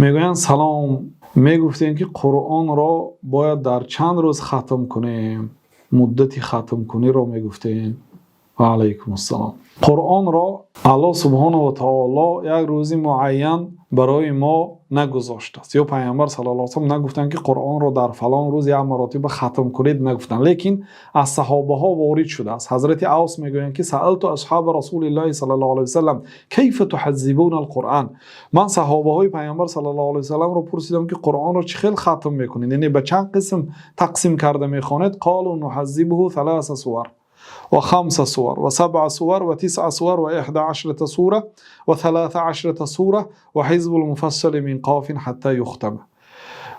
Мегӯянд: «Салом, мегуфтем, ки Қуръонро бояд дар чанд рӯз хатм кунем? Муддати хатмкуниро мегуфтем». Ва алайкум ассалом. Қуръонро Аллоҳ субҳонаҳу ва таъоло як рӯзи муайян барои мо нагузоштааст ё Паёмбар саллаллоҳу алайҳи васаллам нагуфтанд, ки Қуръонро дар фалон рӯз як маротиба хатм кунед, нагуфтанд. Лекин аз саҳобаҳо ворид шудааст. Ҳазрати Авс мегӯянд, ки سألت أصحاب رسول الله صلى الله عليه وسلم كيف تحزبون القرآن. Ман саҳобаҳои Паёмбар саллаллоҳу алайҳи васалламро пурсидам, ки Қуръонро чӣ хел хатм мекунед, яъне ба чанд қисм тақсим карда мехонед? قالوا نحزبه ثلاث سور وخمس سور وسبع سور وتسع سور و11 سورة و13 سورة وحزب المفصل من قاف حتى يختم.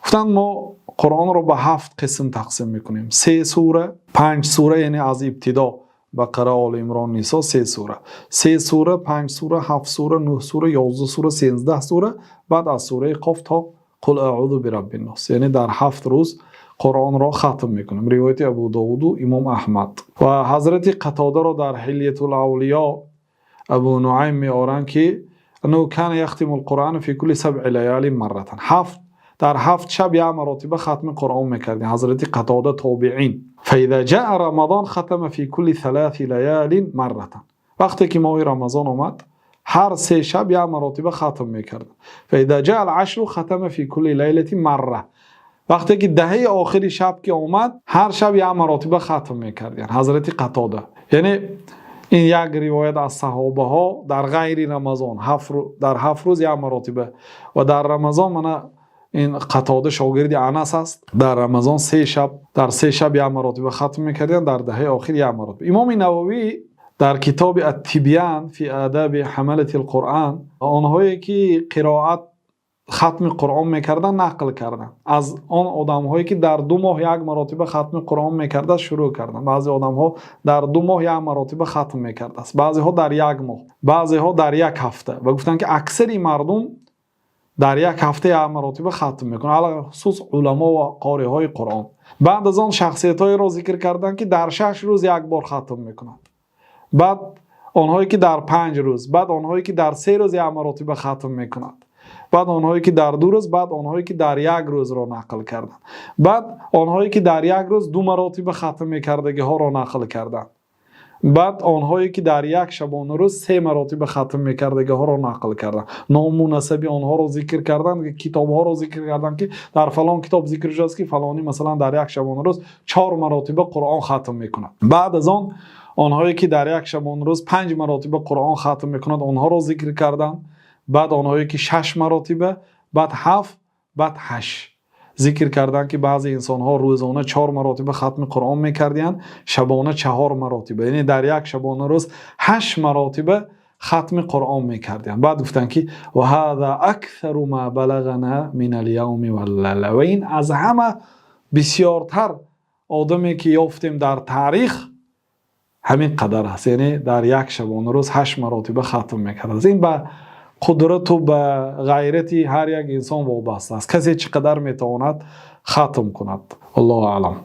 Гуфтанд: мо Қуръонро ба ҳафт қисм тақсим мекунем: се сура, панҷ сура, яъне аз ибтидо Бақара, Оли Имрон, Нисо, се сура, се сура, панҷ сура, ҳафт сура, нӯҳ сура, 11 сура, 13 сура, баъд аз сураи Қоф то قل أعوذ برب الناس. Яъне дар 7 рӯз Қуръонро хатм мекунем. Ривояти Абу Довуду Имом Аҳмад. Ва ҳазрати Қатодаро дар Ҳилятул Авлиё Абу Нуайм меоранд, ки أنه كان يختم القرآن في كل سبع ليال مرة. Ҳафт дар 7 шаб як маротиба хатми Қуръон мекардем, ҳазрати Қатода, тобеин. فإذا جاء رمضان ختم في كل ثلاث ليال مرة. Вақте ки моҳи Рамазон омад, ҳар 3 шаб як маротиба хатм мекард. فإذا جاء العشر ختم في كل ليلة مرة. Вақте ки даҳаи охири шаб ки омад, ҳар шаб як маротиба хатм мекардем, ҳазрати Қатода. Яъне ин як ривоят аз саҳобаҳо дар ғайри Рамазон дар 7 рӯз як маротиба ва дар Рамазон. Мана ин Қатода шогирди Анас аст, дар Рамазон 3 шаб, дар 3 шаб як маротиба хатм мекардем, дар даҳаи охир як маротиба. Имоми Нававӣ дар китоби Ат-Тибян фи адаби ҳамалати л-Қуръон онҳое ки қироат, хатми Қуръон мекарданд, нақл карданд. Аз он одамҳое ки дар 2 моҳ як маротиба хатми Қуръон мекардад шурӯъ карданд. Баъзе одамҳо дар 2 моҳ як маротиба хатм мекардааст, баъзеҳо дар як моҳ, баъзеҳо дар як ҳафта. Ва гуфтанд, ки аксари мардум дар як ҳафта як маротиба хатм мекунанд, алахусус уламо ва қориҳои Қуръон. Баъд аз он шахсиятҳоеро зикр карданд, ки дар 6 рӯз як бор хатм мекунанд, баъд онҳое ки дар 5 рӯз, баъд онҳое ки дар 3 рӯз як маротиба хатм мекунанд, баъд онҳое ки дар 2 рӯз, баъд онҳое ки дар як рӯзро нақл карданд, баъд онҳое ки дар як рӯз ду маротиба хатм мекардагиҳоро нақл карданд, баъд онҳое ки дар як шабонарӯз се маротиба хатм мекардагиҳоро нақл карданд, ному насаби онҳоро зикр карданд, китобҳоро зикр карданд, ки дар фалон китоб зикр шудааст, ки фалонӣ масалан дар як шабонарӯз чор маротиба Қуръон хатм мекунад. Баъд аз он онҳое ки дар як шабонарӯз панҷ маротиба Қуръон хатм мекунанд, онҳоро зикр карданд, баъд онҳое ки шаш маротиба, баъд ҳафт, баъд ҳашт. Зикр карданд, ки баъзе инсонҳо рӯзона чор маротиба хатми Қуръон мекардиянд, шабона чаҳор маротиба, яъне дар як шабонарӯз ҳашт маротиба хатми Қуръон мекардиянд. Баъд гуфтанд, ки وهذا أكثر ما بلغنا من اليوم والليلة. Ва ин аз ҳама бисёртар одаме ки ёфтем дар таърих, ҳамин қадар аст, яъне дар як шабонарӯз ҳашт маротиба хатм мекардааст. Ин ба қудрату ба ғайрати ҳар як инсон вобаста аст, касе чӣ қадар метавонад хатм кунад. Аллоҳу аълам.